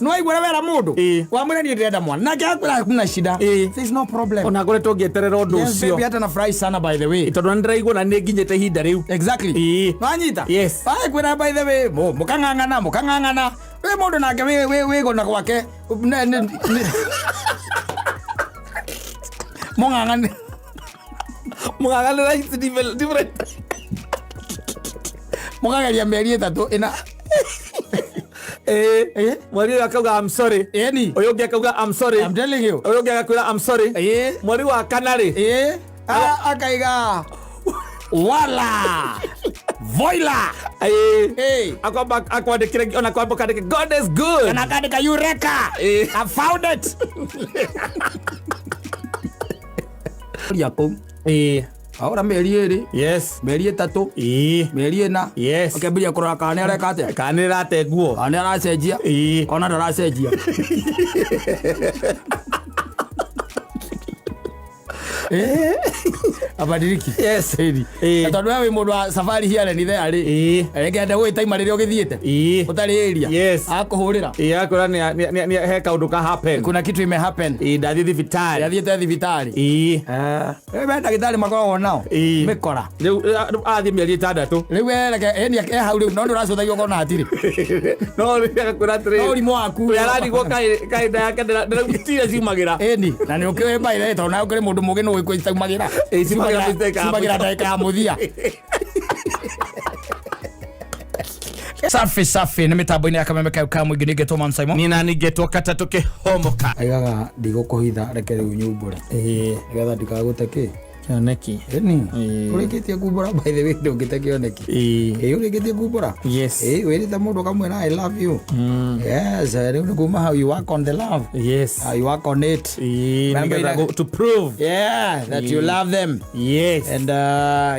Nĩwaigua wera mũndũ Ĩĩ. wamwĩra niĩ ndĩrenda mwana nake akwĩra hakuna shida. Ĩĩ. There is no problem. Ona ngoretwo ngĩeterera ũndũ Yes, ũcio. baby, hata nafurahi sana by the way. Tondũ nĩ ndĩraigua na nĩ nginyĩte ihinda rĩu. Exactly. Ĩĩ. Wanyita? Yes. Akwĩra by the way, mũkang'ang'ana, mũkang'ang'ana. Wĩ mũndũ nake wĩ gũna gwake. Mũng'ang'ane. Mũng'ang'anĩra is different. Mũkageria mĩeri 3 ĩna. Ĩĩ. Mweri ũyũ akauga I'm sorry. Ĩni. Ũyũ ũngĩ akauga I'm sorry. I'm telling you. Ũyũ ũngĩ agakwĩra I'm sorry. Ĩĩ. Mweri wa kana rĩ. Ĩĩ. Akaiga wala. Voila. Ĩĩ. Ĩĩ. Akwamba akwandĩkĩre ona kwamba kandĩke God is good. Kana akandĩka Eureka. Ĩĩ. I found it. Ria kũu. Ĩĩ. Ahũra mĩeri 2. Yes. Mĩeri 3. Ĩĩ. Mĩeri 4. Yes. Ũkĩambĩrĩria kũrora kana nĩ areka atĩa. Kana nĩ ĩrate nguo. Kana nĩ aracenjia. Ĩĩ. Kona ndaracenjia. Abadiriki. Yes. Ĩni. Ĩĩ. Na tondũ we wĩ mũndũ wa safari here and there rĩ. Ĩĩ. Reke ende gwĩtaima rĩrĩa ũgĩthiĩte. Ĩĩ. Ũtarĩ area. Yes. Akũhũrĩra. Ĩĩ akwĩra nĩ he kaũndũ ka happen. Kuna kitu ime happen. Ĩĩ ndathiĩ thibitarĩ. Yathiĩte thibitarĩ. Ĩĩ. Eh, we ndagĩtarĩ makoragwo nao. Ĩĩ. Mĩkora. Rĩu athiĩ mĩeri 6. Rĩu ereke ĩni e hau rĩu no ndũracũthagio ũkona hatirĩ. No rĩu agakwĩra atĩrĩrĩ. No ũrimũ waku. Ũrĩa ararigwo kaĩ nda yake ndĩrautire ciumagĩra. Ĩni na nĩ ũkĩũĩ by the way tondũ nawe ũkĩrĩ mũndũ mũgĩ nĩ ũĩ kwĩ citaumagĩra. Ĩĩ, ciumagĩra ndagĩka ya Ciumagĩra mũico. ndagĩka ya mũthia. Safi safi nĩ mĩtambo-inĩ ya kameme kau ka mũingĩ nĩngetwo Man Simon. Nĩ nani ngetwo katatũ kĩhomoka. Aigaga ndigũkũhitha reke rĩu nyumbũre. Ĩĩ. Nĩgetha ndikagũte kĩ. Kĩoneki. Ĩni. Ĩĩ. Ũrĩkĩtie kumbũra by the way ndũngĩte kĩoneki. Ĩĩ. Ĩĩ ũrĩkĩtie kumbũra. Yes. Ĩĩ wĩrĩte mũndũ ũkamwĩra I love you. Yes, rĩu nĩ kuma hau you work on the love. Yes. You work on it. Ĩĩ, Remember nĩgetha to prove. Yeah, that you love them. Yes. And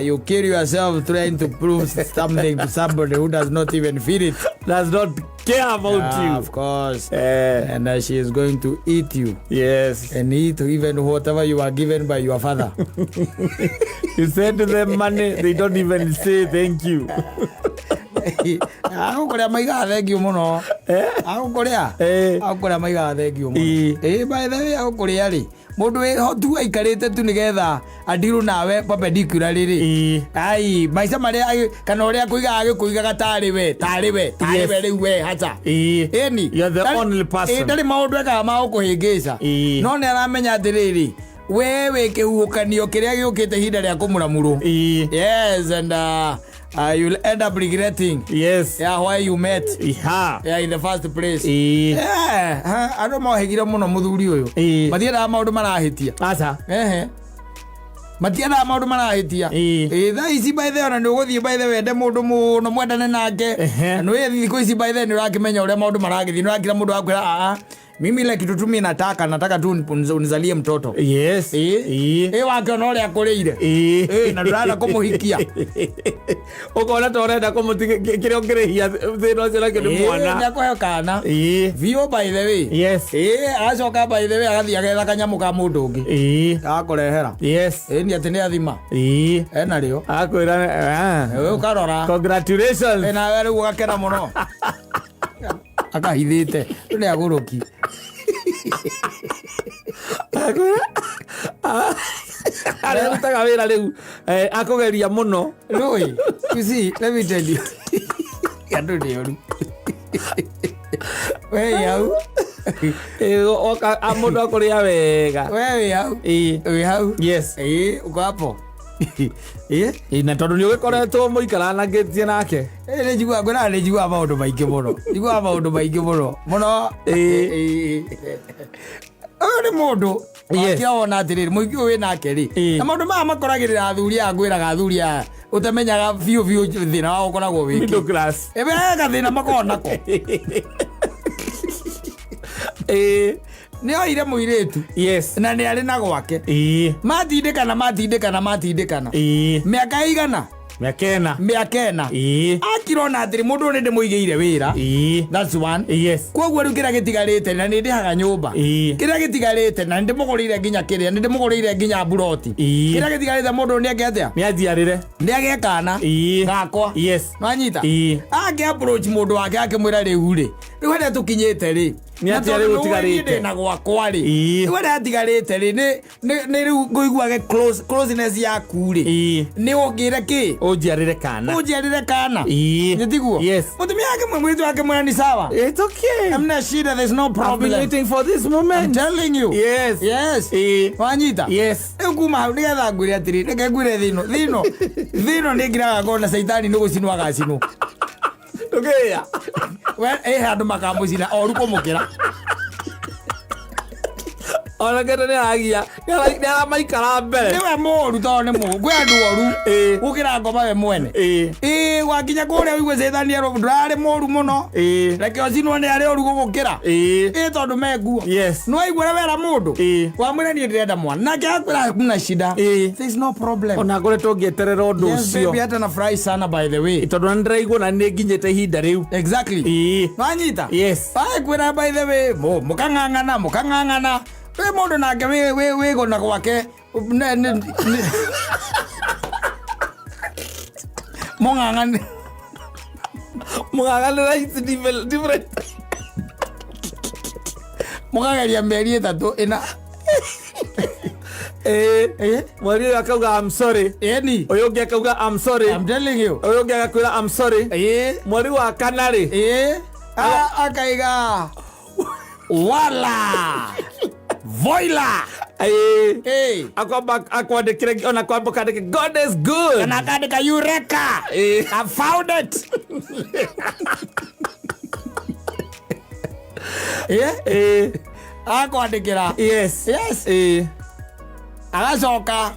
you kill yourself trying to prove something to somebody who does not even feel it. Does not care about you. Of course. Eh. And she is going to eat you. Yes. And eat even whatever you are given by your father. You send them money, they don't even say thank you. Agũkũrĩa maigaga thengiũ mũno. Agũkũrĩa. Eh. Agũkũrĩa maigaga thengiũ mũno. Ĩĩ. Ĩĩ by the way agũkũrĩa rĩ. Mũndũ wĩho tu aikarĩte tu nĩgetha andirũ nawe perpendicularly rĩ. Ĩĩ. Ai, maica marĩa kana ũrĩa akũigaga agĩkũigaga tarĩ we, tarĩ we, tarĩ Yes. we rĩu we haca. Ĩĩ. Ĩni. You are the only person. Ĩĩ, ndarĩ maũndũ ekaga ma gũkũhĩngĩca. Ĩĩ. No nĩ aramenya atĩrĩrĩ, we wĩ kĩhuhũkanio kĩrĩa gĩũkĩte ihinda rĩa kũmũramũrwo. Ĩĩ. Yes, and you'll end up regretting Yes. yeah, why you met Iha. yeah, in the first place. Ĩĩ. Yeah, ha, andũ mohĩgire mũno mũthuri ũyũ. Ĩĩ. Matiendaga maũndũ marahĩtia. Aca. Ehe. Matiendaga maũndũ marahĩtia. Ĩĩ. Ĩĩ, thaa ici by the way, ona nĩ ũgũthiĩ by the way wende mũndũ mũno mwendane nake. Ehe. Na nĩ thikũ ici by the way nĩ ũrakĩmenya ũrĩa maũndũ maragĩthiĩ. Nĩ ũrakira mũndũ akwĩra aa mimi ile kitu tu mimi nataka tu unizalie mtoto. Yes. Ĩĩ. Ĩĩ. Ĩĩ wakĩona ũrĩa akũrĩire. Ĩĩ. Ĩĩ, na ndũrenda kũmũhikia. Ũkona ta ũrenda kũmũtiga kĩrĩa ũngĩrĩhia thĩna ũcio nakĩo nĩ Ĩĩ, mwana. nĩakũheo kana. Ĩĩ. Biũ by the way. Yes. Ĩĩ, agacoka by the way agathiĩ agetha kanyamũ ka mũndũ ũngĩ. Ĩĩ. Agakũrehera. Yes. Ĩĩ, nĩ atĩ nĩ athima. Ĩĩ. Ena rĩo. Akwĩra ah. Ĩĩ, ũkarora. Congratulations. Ĩĩ, nawe rĩu ũgakena mũno. Akahithĩte. Rĩu nĩ agũrũki. Akwĩra arĩa arutaga wĩra rĩu akũgeria mũno. Rũĩ, you see, let me tell you. Andũ nĩ oru. We wĩ hau. Ĩĩ, oka mũndũ akũrĩa wega. We wĩ hau. Ĩĩ. Wĩ hau. Yes. Ĩĩ, uko hapo. Ĩĩ. Ĩĩ, na tondũ nĩ ũgĩkoretwo mũikaranangĩtie nake. Ĩĩ, nĩ njiguaga ngwĩraga nĩ njiguaga maũndũ maingĩ mũno. Njiguaga maũndũ maingĩ mũno. Mũno. Ĩĩ. Ĩĩ. Ũyũ nĩ mũndũ Yes. wakĩra wona atĩrĩrĩ mũingĩ ũyũ wĩ nake rĩ Ĩĩ. na maũndũ maya makoragĩrĩra athuri aya ngwĩraga athuri aya ũtamenyaga biũ biũ thĩna wao ũkoragwo wĩ Middle kĩ. class. Ĩĩ, gathĩna makoragwo nako. Ĩĩ. Nĩ oire mũirĩtu Yes. na nĩ arĩ na gwake. Ĩĩ. Matindĩkana matindĩkana matindĩkana. Ĩĩ. Mĩaka ĩigana? Mĩaka 4. Mĩaka 4. Ĩĩ. Akirona atĩrĩ mũndũ ũyũ nĩ ndĩmũigĩire wĩra. Ĩĩ. That's one. Yes. Koguo rĩu kĩrĩa gĩtigarĩte na nĩ ndĩhaga nyũmba. Ĩĩ. Kĩrĩa gĩtigarĩte na nĩ ndĩmũgũrĩire nginya kĩrĩa nĩ ndĩmũgũrĩire nginya mburoti. Ĩĩ. Kĩrĩa gĩtigarĩte mũndũ ũyũ nĩ eke atĩa? Nĩ anjiarĩre. Nĩ agĩe kana. Ĩĩ. Gakwa. Yes. Nwanyita? Ĩĩ. Akĩ approach mũndũ wake akĩmwĩra rĩu rĩ. Rĩu harĩa tũkinyĩte rĩ. Nĩ Na atĩa tondũ rĩu nĩ ũĩ niĩ ũtigarĩte? ndĩ na gwakwa rĩ Ĩĩ. rĩu arĩa atigarĩte rĩ nĩ rĩu ngũiguage closeness yaku rĩ Ĩĩ. nĩ ũngĩre kĩ Ũnjiarĩre kana. ũnjiarĩre kana. Ĩĩ. Nĩ tiguo? Yes. Mũtumia wake mũirĩtu wake mwĩra ni sawa. It's okay. Hamna shida, there's no I've been problem. waiting for this moment. I'm telling you. Yes. Yes. Ĩĩ. Wanyita? Yes. Rĩu kuma hau nĩgetha ngwĩre atĩrĩ, reke ngwĩre thino thino thino nĩ ngiraga ngona caitani nĩ gũcinwo agacinwo. Ndũkĩĩa. We ĩ handũ makamũcina oru kũmũkĩra. Ona kendo nĩ aragia. Nĩ aramaikara mbere. Nĩwe mũru tondũ nĩ mũru kwĩ andũ oru Ĩĩ. gũkĩra ngoma we mwene. Ĩĩ. Ĩĩ wakinya kũrĩa ũigue caitani erwo ndũrarĩ mũru mũno. Ĩĩ. Reke ũcinwo nĩ arĩa oru gũgũkĩra. Ĩĩ. Ĩĩ tondũ menguo. Yes. Nĩ waigua ũrĩa wera mũndũ. Ĩĩ. Wamwĩra niĩ ndĩrenda mwana nake akwĩra hakuna shida. Ĩĩ. There is no problem. Ona ngoretwo ngĩeterera ũndũ Yes, ũcio. baby, hata nafurahi sana by the way. Tondũ nĩ ndĩraigua na nĩ nginyĩte ihinda rĩu. Exactly. Ĩĩ. Wanyita? Yes. Kwĩra by the way, mũkang'ang'ana mũkang'ang'ana wĩ mũndũ nake wĩ gũna gwake mũng'ang'ani. Mũng'ang'anĩra it's different. Mũkageria mĩeri 3 ĩna. Ĩĩ. Ĩĩ. Mweri ũyũ akauga I'm sorry. Ĩni. Ũyũ ũngĩ akauga I'm sorry. I'm telling you. Ũyũ ũngĩ agakwĩra I'm sorry. Ĩĩ. Mweri wa kana rĩ. Ĩĩ. Akaiga wala voila. Ĩĩ. Ĩĩ. Akwamba akwandĩkĩre ona kwamba kandĩke God is good. Kana akandĩka eureka. Ĩĩ. I found it. Ĩĩ. Ĩĩ. Akwandĩkĩra. Yes. Yes. Ĩĩ. Agacoka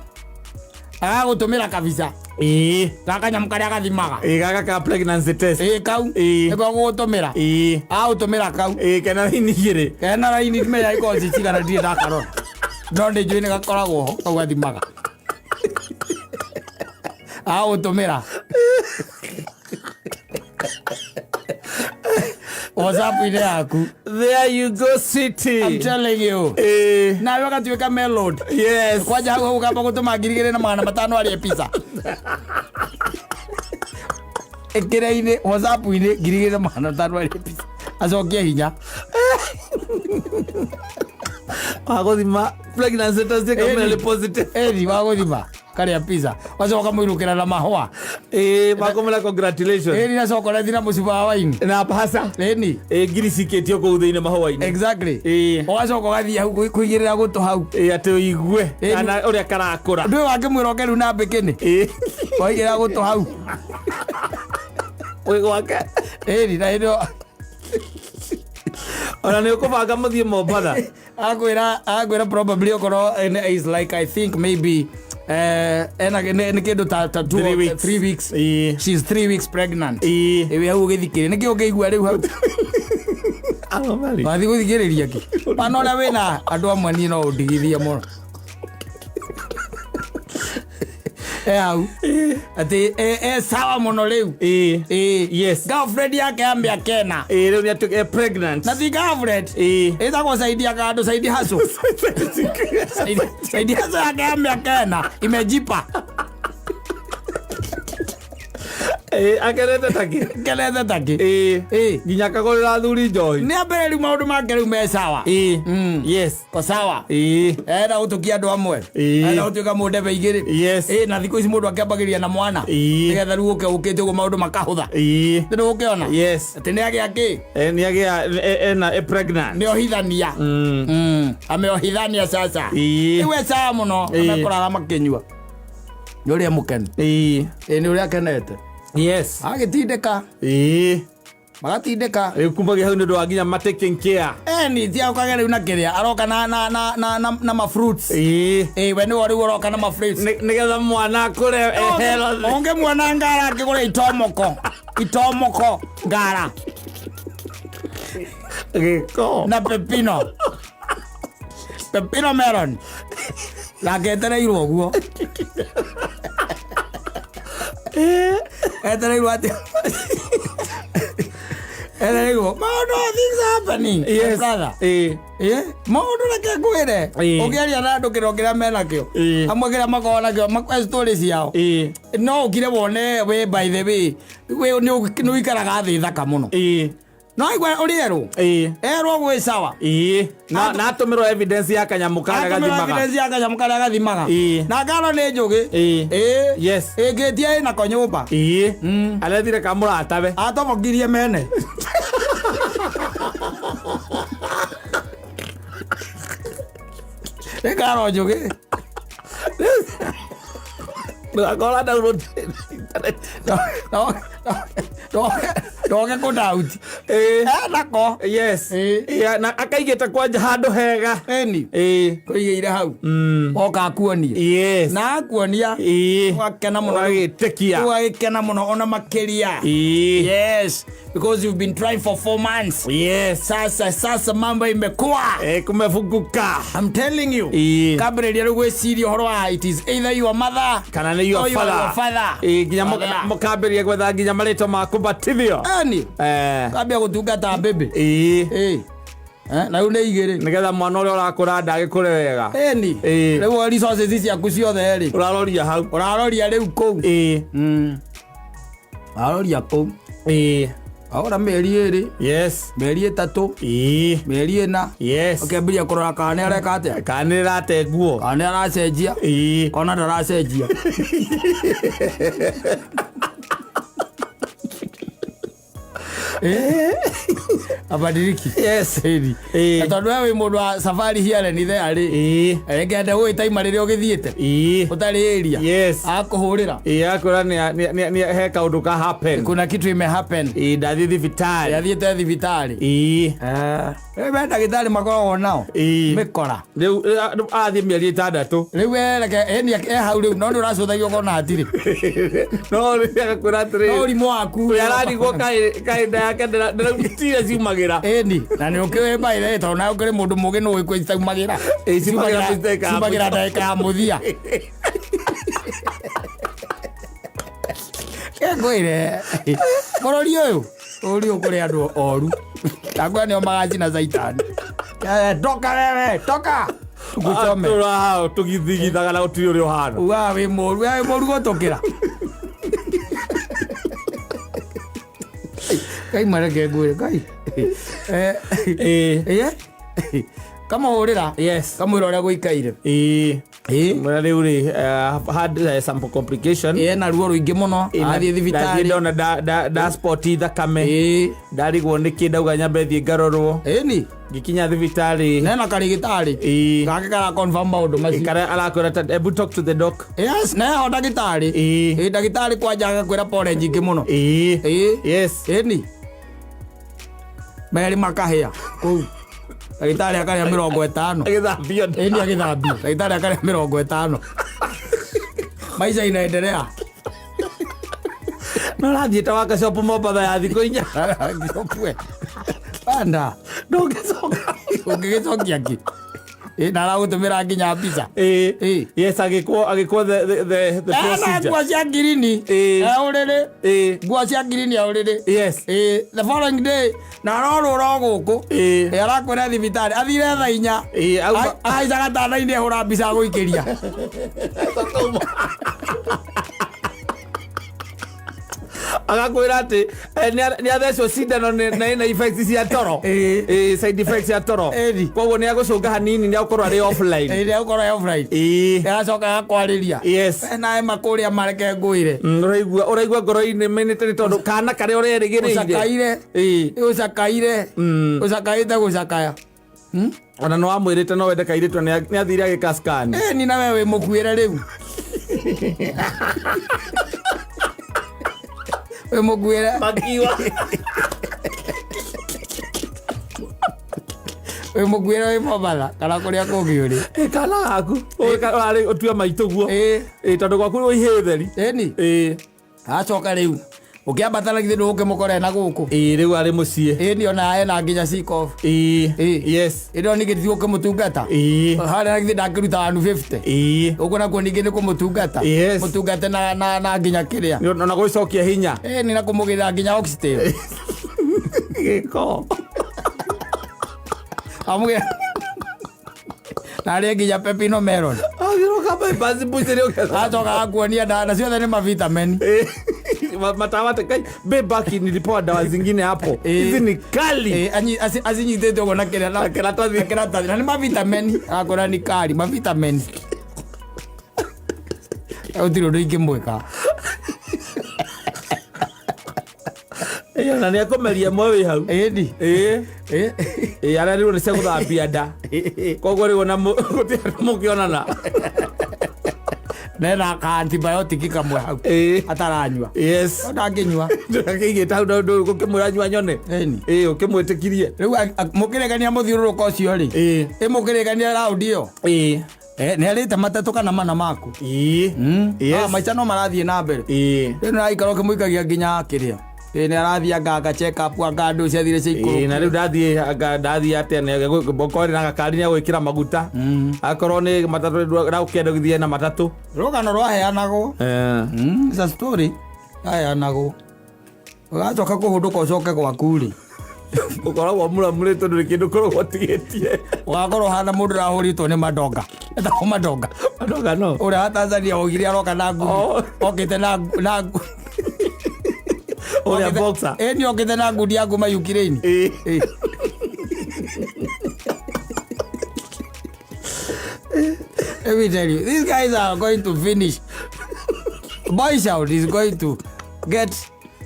agagũtũmĩra kabica Ĩĩ. gakanyamũ karĩa gathimaga. Ĩĩ gaka ka pregnancy test. Ĩĩ kau. Ĩĩ. Nĩko gũgũtũmĩra. Ĩĩ. Agũtũmĩra kau. Ĩĩ kena raini igĩrĩ. Kena raini menya ikorwo ci cigana ndirĩ ndakarora no nĩ njũĩ nĩ gakoragwo ho kau gathimaga. Agũtũmĩra WhatsApp-inĩ yaku. There you go city. I'm telling you. Ĩĩ. Nawe ũgatuĩka melod. Yes. Kwanja hau ũkamba gũtũma 2500 arĩe pizza. Ĩkĩra-inĩ WhatsApp-inĩ 2500 arĩe pizza acokie hinya. Wagũthima pregnancy test ĩkaumĩra nĩ positive. Ĩni wagũthima karĩa pizza wacoka mũirũkĩra na mahũa. Ĩĩ makomera congratulations. Ĩni na cokorethi na mũcuba wa waini. Na pasa. Ĩni. Ĩĩ ngiri cikĩtio kũu thĩinĩ mahũa-inĩ. Exactly. Ĩĩ. Ũgacoka ũgathiĩ hau kũigĩrĩra gũtũ hau. Ĩĩ atĩ ũigue Ĩĩ. kana ũrĩa karakũra. Ndũĩ wangĩmwĩra oke rĩu na mbĩkĩnĩ. Ĩĩ. Waigĩrĩra gũtũ hau. Wĩ gwake. Ĩni na hĩndĩ ĩyo Ona nĩ ũkũbanga mũthiĩ Mombatha. akwĩra probably okorwo is like I think maybe ena nĩ kĩndũ ta two Three or weeks. 3 weeks. Ĩĩ. She's 3 weeks pregnant. Ĩĩ. Ĩwĩ hau ũgĩthikĩrĩria nĩkĩ ũngĩigua rĩu hau. Aromari. Wathiĩ gũthikĩrĩria kĩ pana ũrĩa wĩna andũ amwe niĩ no ũndigithie mũno e hau atĩ e sawa mũno rĩu. Ĩĩ. Ĩĩ. Yes. Girlfriend yake ya mĩaka 4. Ĩĩ rĩu nĩ atuĩka e pregnant. Na ti girlfriend. Ĩĩ. Ĩtagwo saidia kandũ saidia haco. Saidia haco yake ya mĩaka 4 imejipa. Ĩĩ akenete takĩ. Kenete takĩ. Ĩĩ. Ĩĩ. Nginya akagũrĩra athuri njohi. Nĩ ambere rĩu maũndũ make rĩu me sawa. Ĩĩ. Yes. Ko sawa. Ĩĩ. Enda gũtũkia andũ amwe. Ĩĩ. Enda gũtuĩka mũndebe igĩrĩ. Yes. Ĩĩ na thikũ ici mũndũ akĩambagĩrĩria na mwana. Ĩĩ. Nĩgetha rĩu ũke ũkĩte ũguo maũndũ makahũtha. Ĩĩ. Nĩ ũkĩona. Yes. Atĩ nĩ agĩa kĩ? Nĩ agĩa ena e pregnant. Nĩ ohithania. Ameohithania sasa. Ĩĩ. Rĩu e sawa mũno. Ĩĩ. Amekoraga makĩnyua. Nĩ ũrĩa mũkenu. Ĩĩ. Ĩĩ nĩ ũrĩa akenete. Yes. Agĩtindĩka. Ĩĩ. Magatindĩka. Rĩu kumbagia hau nĩ ũndũ wa nginya ma taking care. Eni ti aukage rĩu na kĩrĩa aroka na ma fruits. Ĩĩ. Ĩĩ we nĩwe rĩu ũroka na ma fruits. Nĩgetha mwana akũre e healthy. Ũngĩmuona ngara akĩgũra itomoko. Itomoko ngara Gĩko. na pepino. Pepino melon. Nake etereirwo ũguo. Etereirwo atĩ etereirwo maũndũ things are happening. My Yes. brother. Ĩĩ. Ĩĩ, maũndũ reke ngwĩre. Ĩĩ. Ũngĩaria na andũ kĩro kĩrĩa menakĩo. Ĩĩ. Amwe kĩrĩa makoragwo nakĩo makwe story ciao. Ĩĩ. No ũkire wone we by the way we nĩ ũikaraga thĩ thaka mũno. Ĩĩ. No aigua ũrĩ erwo. Ĩĩ. Erwo gwĩ sawa. Ĩĩ. Na na atũmĩrwo evidence ya kanyamũ karĩa Atũmĩrwo gathimaga. evidence ya kanyamũ karĩa gathimaga. Ĩĩ. Na ngaro nĩ njũgĩ. Ĩĩ. Ĩĩ. Yes. Ĩngĩtia ĩna ko nyũmba. Ĩĩ. Arethire ka mũratawe. Atobokirie mene. Nĩ ngaro njũgĩ. Ndũgakora download internet. Ndoge kũ doubt. Ĩĩ. Enako. Yes. Ĩĩ. Ĩĩ, na akaigĩte kwanja handũ hega. Ĩni. Ĩĩ. Kũigĩire hau. Oka akuonie. Yes. Na akuonia. Ĩĩ. Ũgakena mũno. Ũgagĩtĩkia. Ũgagĩkena mũno ona makĩria. Ĩĩ. Yes, because you've been trying for 4 months. Yes. Sasa sasa mambo imekuwa. Eh, kumefunguka. I'm telling you. Ĩĩ. Kambĩrĩria rĩu gwĩciria ũhoro wa it is either your mother Kana nĩ your or your father. father. Ĩĩ, nginya Father. mũkambĩrĩria gwetha nginya marĩtwa ma kũbatithio. Ani, Eh. kambia gũtungata baby. Ĩĩ. Ĩĩ. Eh, na rĩu nĩ igĩrĩ. Nĩgetha mwana ũrĩa ũrakũra ndagĩkũre wega. Ĩni. Ĩĩ. Rĩu resources ciaku ciothe rĩ. Ũraroria hau. Ũraroria rĩu kũu. Ĩĩ. Ũraroria kũu. Ĩĩ. Wagũra mĩeri ĩrĩ, Yes. mĩeri ĩtatũ, Ĩĩ. mĩeri ĩna. Yes. Ũkĩambĩrĩria kũrora kana nĩ areka atĩa. Kana nĩ ĩrate nguo. Kana nĩ aracenjia. Ĩĩ. Kona ndaracenjia. Eh? Abadiliki. Yes. Ĩni. Ĩĩ. Na tondũ we wĩ mũndũ wa safari here ni there rĩ. Ĩĩ. Rĩngĩ ende ũĩ taima rĩrĩa ũgĩthiĩte. Ĩĩ. Ũtarĩ area. Yes. Akũhũrĩra. Ĩĩ, akwĩra nĩ he kaũndũ ka happen. Kuna kitu ime happen. Ĩĩ, ndathiĩ thibitarĩ. Yathiĩte thibitarĩ. Ĩĩ. Rĩu we ndagĩtarĩ makoragwo nao. Ĩĩ. Mĩkora. Rĩu athiĩ mĩeri ĩtandatũ. Rĩu ereke ĩni e hau rĩu no nĩ ũracũthagio ũkona hatirĩ. No rĩu agakwĩra atĩrĩrĩ. No ũrimũ waku. Ũrĩa ararigwo kaĩ nda yake ndĩrautire ciumagĩra. Ĩni na nĩ ũkĩũĩ by the way tondũ nawe ũkĩrĩ mũndũ mũgĩ nĩ ũĩ kwĩ citaumagĩra. Ĩ, ciumagĩra ndagĩka ya Ciumagĩra mũico. ndagĩka ya mũthia. Ngwĩre bũrũri ũyũ bũrũri ũyũ kũrĩ andũ oru ndakwĩra nĩo magacina caitani. Toka wewe toka tukuchome. Tũraha tũgithigithaga na gũtirĩ ũrĩa ũhana. Ugaga wĩ mũru we wĩ mũru gũtũkĩra. Ngai mareke ngwĩre Ngai. Ĩĩ. Ĩĩ. Kamũhũrĩra. Yes. Kamwĩra ũrĩa gũikaire. Ĩĩ. Ĩĩ. Mwĩra rĩu rĩ, had some complication. Ĩĩ na ruo rũingĩ mũno. Ĩĩ, Athiĩ ndathiĩ thibitarĩ. ndona nda spot thakame. Ĩĩ. Ndarigwo nĩkĩ ndauga nyambe thiĩ ngarorwo. Ĩni. Ngĩkinya thibitarĩ. Nena karĩgĩtarĩ. Ĩĩ. Gake kara confirm maũndũ macio. Karĩa arakwĩra ta ebu talk to the doc. Yes, na heho ndagĩtarĩ. Ĩĩ. Ĩĩ ndagĩtarĩ kwanja agakwĩra pole nyingĩ mũno. Ĩĩ. Ĩĩ. Yes. Ĩni. Merĩ makahĩa kũu. Ndagĩtarĩ akarĩa 50. Agĩthambio nda. Ĩni agĩthambio. Ndagĩtarĩ akarĩa 50. Maisha inaendelea. No ũrathiĩ ta workshop Mombatha ya thikũ inya. Ngĩcopue. Panda. Ndũngĩcoka. Ũngĩgĩcokia kĩ? Ĩ na aragũtũmĩra nginya mbica. Ĩĩ. Ĩĩ. Yes, agĩkwo the Ena procedure. nguo cia ngirini. Ĩĩ. E ũrĩrĩ. Ĩĩ. Nguo cia ngirini e ũrĩrĩ. Yes. Ĩĩ, the following day na arorũra o gũkũ. Ĩĩ. Ĩ arakwĩra thibitarĩ athire thaa inya. Ĩĩ, auma- Ahaica gatanda-inĩ ahũra mbica agũikĩria. Agakwĩra atĩ nĩ athecwo cindano na ĩna effects cia toro. Ĩĩ. Ĩĩ, side effects cia toro. Ĩni. Koguo nĩ agũcũnga hanini nĩ agũkorwo arĩ offline. Ĩ nĩ agũkorwo e offline. Ĩĩ. Agacoka agakwarĩria. Yes. Nawe makũrĩa mareke ngwĩre. Ũraigua ngoro-inĩ mĩnĩte nĩ tondũ kana karĩa ũrerĩgĩrĩire. Ũcakaire. Ĩĩ. Ũcakaire. Ũcakaĩte gũcakaya. Ona nĩ wamwĩrĩte no wende kairĩtu nĩ athire agĩka scan. Ĩni na we wĩ mũkuĩre rĩu. Wĩ mũkuĩre. Makiwa. Wĩ mũkuĩre wĩ Mombatha kana kũrĩa kũngĩ ũrĩ. Ĩ, kana gaku ũrarĩ ũtue maitũ guo. Ĩĩ. Ĩ, tondũ gwaku wĩ ihĩĩ theri. Ĩni. Ĩĩ. Acoka rĩu ũkĩambata na githĩ ndũgũkĩmũkora ena gũkũ. Ĩĩ, rĩu arĩ mũciĩ. Ĩni ona ena nginya sikof. Ĩĩ. Ĩĩ. Yes. Ĩno ningĩ ti gũkĩmũtungata. Ĩĩ. Harĩa na githĩ ndakĩruta 150. Ĩĩ. Ũguo nakuo ningĩ nĩ kũmũtungata. Yes. Mũtungate na nginya kĩrĩa. Nĩ- ona gũcokia hinya. Ĩni na kũmũgĩrĩra nginya oxtail. Gĩko. Amũgĩrĩra na arĩe nginya pepino melon. Agĩroka bypass mbucĩrĩ ũgetha. Acoka agakuonia na ciothe nĩ mavitamin. Ĩĩ. Matawa kai bebaki nilipewa dawa zingine hapo. Hizi ni kali. Acinyitĩte ũguo na kĩrĩa Na kĩratathi. Na kĩratathi na nĩ mavitameni akora nĩ kari mavitameni gũtirĩ ũndũ ingĩmwĩka. Ĩĩ, na nĩ akũmeria ĩmwe wĩ hau. Ĩni. Ĩĩ. Ĩĩ, arerirwo nĩ cia gũthambia nda, koguo rĩu ona gũtirĩ andũ mũkĩonana. Nena ka antibiotic kamwe hau ataranyua. No ndangĩnyua. Ndũrakĩigĩte hau ũkĩmwĩra nyua nyone. Ĩni. Ĩĩ, ũkĩmwĩtĩkirie. Rĩu mũkĩrĩkania mũthiũrũrũko ũcio rĩ, ĩ mũkĩrĩkania raundi ĩyo, nĩ arĩte matatũ kana mana maku. Yes. Ah, maica no marathiĩ na mbere. Rĩu nĩũraikara ũkĩmũikagia nginya kĩrĩa. Ĩ nĩ arathiĩ anga anga check up, anga andũ ciathire Ĩĩ, na ciaikũrũkire. rĩu ndathiĩ anga ndathiĩ atĩa okorwo nĩ na gakari nĩ agwĩkĩra maguta, akorwo nĩ matatũ ndagũkĩenda gũthiĩ na matatũ. Rũgano rwaheanagwo. It's a story yaheanagwo. Ũgacoka kũhũndũka ũcoke gwaku rĩ, Ũkoragwo mũramũrĩ tondũ nĩ kĩndũ ũkoragwo ũtigĩtie. Ũgakorwo ũhana mũndũ ũrahũrĩtwo nĩ mandonga. Etagwo mandonga. Mandonga no. Ũrĩa wa Tanzania ogire aroka na ngumi. Oh. Okĩte na na Ũrĩa boxer. Ĩ nĩ okĩte na ngundi ya nguma Ukraine. Ĩĩ. Let me tell you, these guys are going to finish. Boy Child is going to get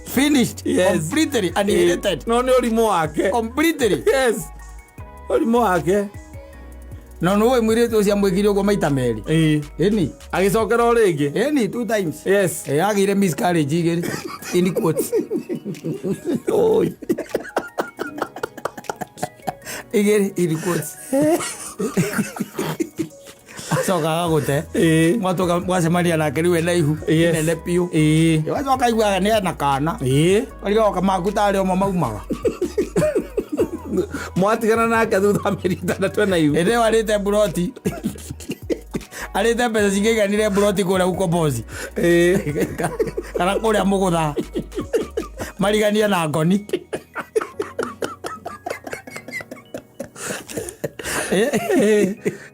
finished completely, annihilated. No nĩ ũrimũ wake. Completely. Yes, ũrimũ wake. No nĩ ũĩ mũirĩtu ũcio amwĩkire ũguo maita merĩ. Ĩni. Agĩcokera o rĩngĩ. Ĩni two times. Yes. Ĩ agĩire miscarriage igĩrĩ. In quotes. Oi. Igĩrĩ in quotes. Acoka agagũte. Mwatoka mwacemania nake rĩu ena ihu inene biũ. Wacoka aiguaga nĩ ena kana. Arigoka maku tarĩ omo maumaga. Mwatigana nake thutha wa mĩeri 6 ena ihu. Hĩndĩ ĩyo arĩte mburoti. Arĩte mbeca cingĩiganire mburoti kũrĩa ukombozi. Kana kũrĩa mũgũtha. Mariganie na ngoni.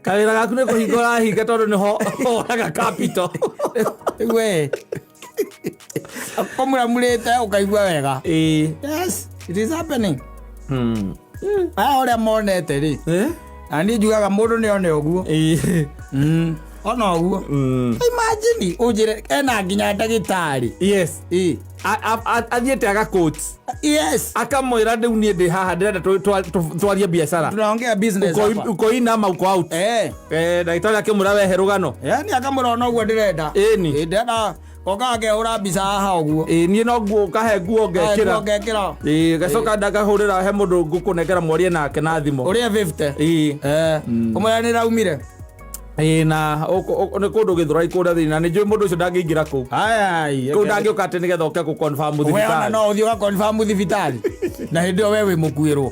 Kawĩra gaku nĩ kũhinga ũrahinga tondũ nĩho wonaga capital. Rĩu we kũmuramurĩte ũkaigua wega. Yes, it is happening. Aya ũrĩa monete rĩ, na niĩ njugaga mũndũ nĩ one ũguo. Ona ũguo. Imagine ũnjĩre ena nginya ndagĩtarĩ. Yes. Ĩ. Athiĩte agakũti. Yes. Akamwĩra rĩu niĩ ndĩ haha ndĩrenda twarie biacara. Tunaongea business hapa. Uko in ama uko out? Ndagĩtarĩ akĩmwĩra wehe rũgano. Yani akamwĩra ona ũguo ndĩrenda. Ĩni. Ĩ, ndĩrenda koka akehũra mbica haha ũguo. Ĩĩ, niĩ no nguo kahe nguo ngekĩra. Ngekĩra. Ĩĩ, gacoka ndakahũrĩra he mũndũ ngũkũnengera mwarie nake na thimũ. Ũrĩa 50. Ĩĩ. Ũmwĩra nĩ raumire. Ĩĩ, na nĩ kũndũ Gĩthũrai kũrĩa thĩinĩ na nĩ njũĩ mũndũ ũcio ndangĩingĩra kũu. Ai. Kũu ndangĩũka atĩ nĩgetha ũke gũ-confirm We ona thibitarĩ. no ũthiĩ ũga-confirm thibitarĩ. Na hĩndĩ ĩyo we wĩ mũkuĩrwo.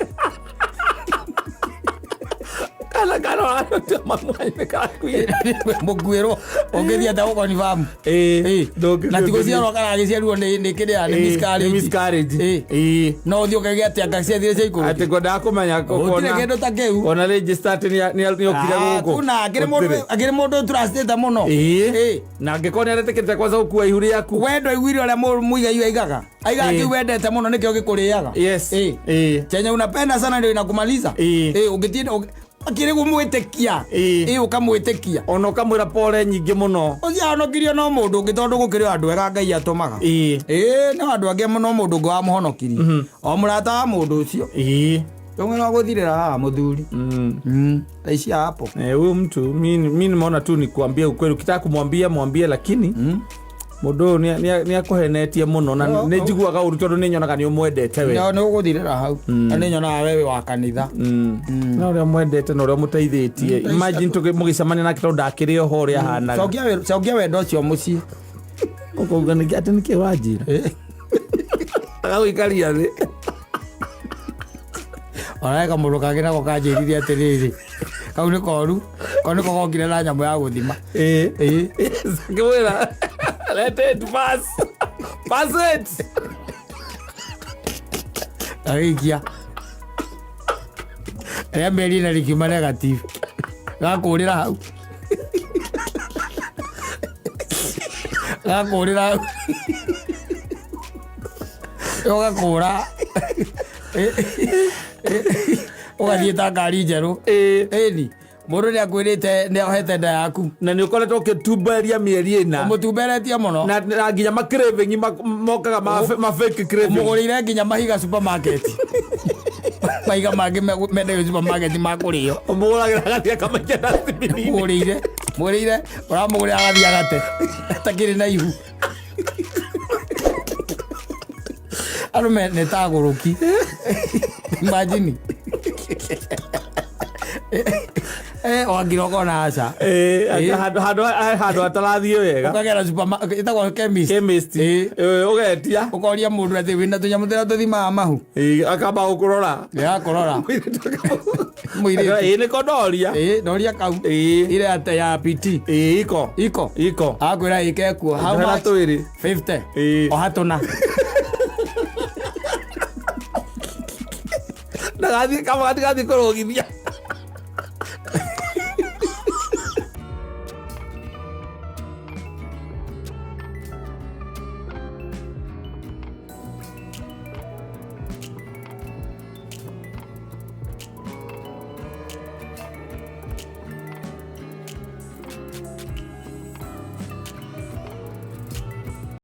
Kana ũraruta mamu wanyu nĩ karakuire. Mũkuĩrwo ũngĩthiĩ atĩa gũ-confirm? Ĩĩ, ndũngĩthiĩ Na ti ũngĩthiĩ. gũciarwo kana agĩciarirwo nĩ kĩrĩa nĩ Ĩĩ, miscarriage. nĩ miscarriage. Ĩĩ. No ũthiĩ ũkauge atĩ anga ciathire ciaikũrũkire. Atĩ ngwendaga kũmenya Gũtirĩ kĩndũ ta kĩu. kuona register atĩ nĩokire Ah, gũkũ. kuna akĩrĩ mũndũ Gũtirĩ. akĩrĩ mũndũ trustĩte mũno. Ĩĩ. Na angĩkorwo nĩaretĩkĩrĩte kwanza gũkua ihu rĩaku. We ndwaiguire ũrĩa mũigai aigaga. Aigaga Ĩĩ. kĩu wendete mũno nĩkĩo gĩkũrĩaga. Yes. Ĩĩ. Ĩĩ. Chenye unapenda sana ndio inakumaliza. Ĩĩ. Ĩĩ, ũngĩtinda akĩrĩ gũmwĩtĩkia. Ĩĩ. Ĩĩ, ũkamwĩtĩkia. Ona ũkamwĩra pole nyingĩ mũno. Ũcio ahonokirio no mũndũ ũngĩ tondũ gũkĩrĩ o andũ ega Ngai atũmaga. Ĩĩ. Ĩĩ, no andũ angĩ no mũndũ ũngĩ wamũhonokirie. O mũrata wa mũndũ ũcio. Ĩĩ. Tũng'ĩra gũthirĩra haha mũthuri. Ta ici hapo. Huyu mtu mi nimeona tu nikuambie ukweli, ukitaka kumwambia mwambie, lakini mũndũ ũyũ nĩ akũhenetie mũno na No, nĩ no. njiguaga ũru tondũ nĩ nyonaga nĩ ũmwendete we. No nĩ ũgũthirĩra hau. Na nĩ nyonaga we wĩ wa kanitha. Na ũrĩa mwendete na ũrĩa ũmũteithĩtie, imagine mũgĩcemania nake tondũ ndakĩrĩ oho ũrĩa ahanaga. Cokia wendo ũcio mũciĩ. Ũkauga nĩkĩ atĩ nĩkĩ wanjĩra, agagũikaria thĩ. Ona kamũndũ kangĩ nako kanjĩrire atĩrĩrĩ, kau nĩ koru, kau nĩko gokire na nyamũ ya gũthima. Ĩĩ. Yes, akĩmwĩra let it pass, pass it. Agĩikia rĩa mĩeri na rĩkiuma negative, gakũrĩra hau, gakũrĩra hau. Ũgakũra. Ũgathiĩ ta ngari njerũ. Ĩni. Mũndũ nĩ akwĩrĩte nĩ ohete nda yaku. Na nĩ ũkoretwo ũkĩtumberia mĩeri 4. Ũmũtumberetie mũno. Na nginya ma craving mokaga ma fake craving. Ũmũgũrĩire nginya mahiga supermarket. Mahiga mangĩ mendagio supermarket ma kũrĩo. Ũmũgũragĩra agathiĩ akamaikia dustbin-inĩ. Mũgũrĩire, mũgũrĩire, ũramũgũrĩra agathiĩ agate. Atakĩrĩ na ihu. Andũ nĩ ta agũrũki. Imagine. Wangira ũkona aca. Handũ hatarathiĩ wega. Ũkagera supermarket, ĩtagwo chemist. Chemist. Ũgetia. Ũkoria mũndũ atĩ wĩna tũnyamũ tũrĩa tũthimaga mahu. Akamba gũkũrora. Akũrora. Mũirĩtu. Nĩko ndoria. Ndoria kau. Ile ya PT. Iko. Iko. Iko. Akwĩra ĩke kuo. How much? Twĩrĩ. 50. Oha tũna. Ndagathiĩ kama gatigathiĩ kũrũgithia.